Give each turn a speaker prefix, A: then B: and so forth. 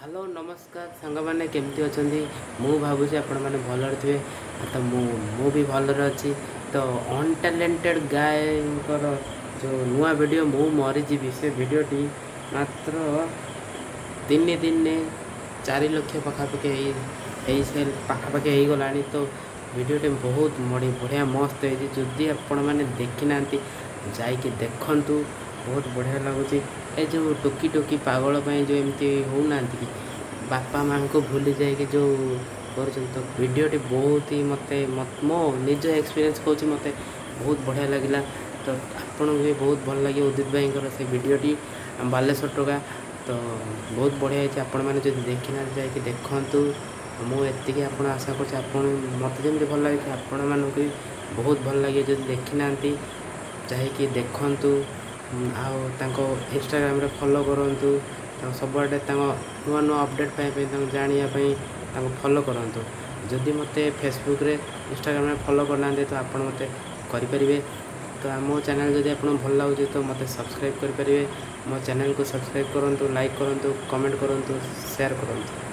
A: Hello, ନମସ୍କାର ସାଙ୍ଗମାନେ, କେମିତି ଅଛନ୍ତି? ମୁଁ ଭାବୁଛି ଆପଣମାନେ ଭଲରେ ଥିବେ। ତ ମୁଁ ବି ଭଲରେ ଅଛି। ତ ଅନଟ୍ୟାଲେଣ୍ଟେଡ଼ ଗାଏଙ୍କର ଯେଉଁ ନୂଆ ଭିଡ଼ିଓ "ମୁଁ ମରିଯିବି", ସେ ଭିଡ଼ିଓଟି ମାତ୍ର 3 ଦିନରେ 4 ଲକ୍ଷ ପାଖାପାଖି ହେଇ ପାଖାପାଖି ହେଇଗଲାଣି। ତ ଭିଡ଼ିଓଟି ବହୁତ ବଢ଼ିଆ ମସ୍ତ ହେଇଛି। ଯଦି ଆପଣମାନେ ଦେଖିନାହାନ୍ତି, ଯାଇକି ଦେଖନ୍ତୁ, ବହୁତ ବଢ଼ିଆ ଲାଗୁଛି। ଏ ଯେଉଁ ଟୋକି ଟୋକି ପାଗଳ ପାଇଁ ଯେଉଁ ଏମିତି ହେଉନାହାନ୍ତି କି, ବାପା ମାଆଙ୍କୁ ଭୁଲି ଯାଇକି ଯେଉଁ କରୁଛନ୍ତି, ତ ଭିଡ଼ିଓଟି ବହୁତ ହି ମୋତେ, ମୋ ନିଜ ଏକ୍ସପିରିଏନ୍ସ କହୁଛି, ମୋତେ ବହୁତ ବଢ଼ିଆ ଲାଗିଲା। ତ ଆପଣଙ୍କୁ ବି ବହୁତ ଭଲ ଲାଗିବ ଉଦିତ ଭାଇଙ୍କର ସେ ଭିଡ଼ିଓଟି, ଆମ ବାଲେଶ୍ୱର ଟୋକା। ତ ବହୁତ ବଢ଼ିଆ ହେଇଛି। ଆପଣମାନେ ଯଦି ଦେଖିନାହାନ୍ତି, ଯାଇକି ଦେଖନ୍ତୁ। ମୁଁ ଏତିକି ଆପଣ ଆଶା କରୁଛି, ଆପଣ ମୋତେ ଯେମିତି ଭଲ ଲାଗିଛି, ଆପଣମାନଙ୍କୁ ବି ବହୁତ ଭଲ ଲାଗିବ। ଯଦି ଦେଖିନାହାନ୍ତି, ଯାଇକି ଦେଖନ୍ତୁ ଆଉ ତାଙ୍କ ଇନଷ୍ଟାଗ୍ରାମରେ ଫଲୋ କରନ୍ତୁ। ତାଙ୍କ ସବୁଆଡ଼େ ତାଙ୍କ ନୂଆ ନୂଆ ଅପଡ଼େଟ୍ ପାଇବା ପାଇଁ, ତାଙ୍କୁ ଜାଣିବା ପାଇଁ ତାଙ୍କୁ ଫଲୋ କରନ୍ତୁ। ଯଦି ମୋତେ ଫେସବୁକ୍ରେ, ଇନଷ୍ଟାଗ୍ରାମରେ ଫଲୋ କରିନାହାନ୍ତି, ତ ଆପଣ ମୋତେ କରିପାରିବେ। ତ ମୋ ଚ୍ୟାନେଲ୍ ଯଦି ଆପଣଙ୍କୁ ଭଲ ଲାଗୁଛି, ତ ମୋତେ ସବସ୍କ୍ରାଇବ୍ କରିପାରିବେ। ମୋ ଚ୍ୟାନେଲ୍କୁ ସବସ୍କ୍ରାଇବ୍ କରନ୍ତୁ, ଲାଇକ୍ କରନ୍ତୁ, କମେଣ୍ଟ କରନ୍ତୁ, ସେୟାର କରନ୍ତୁ।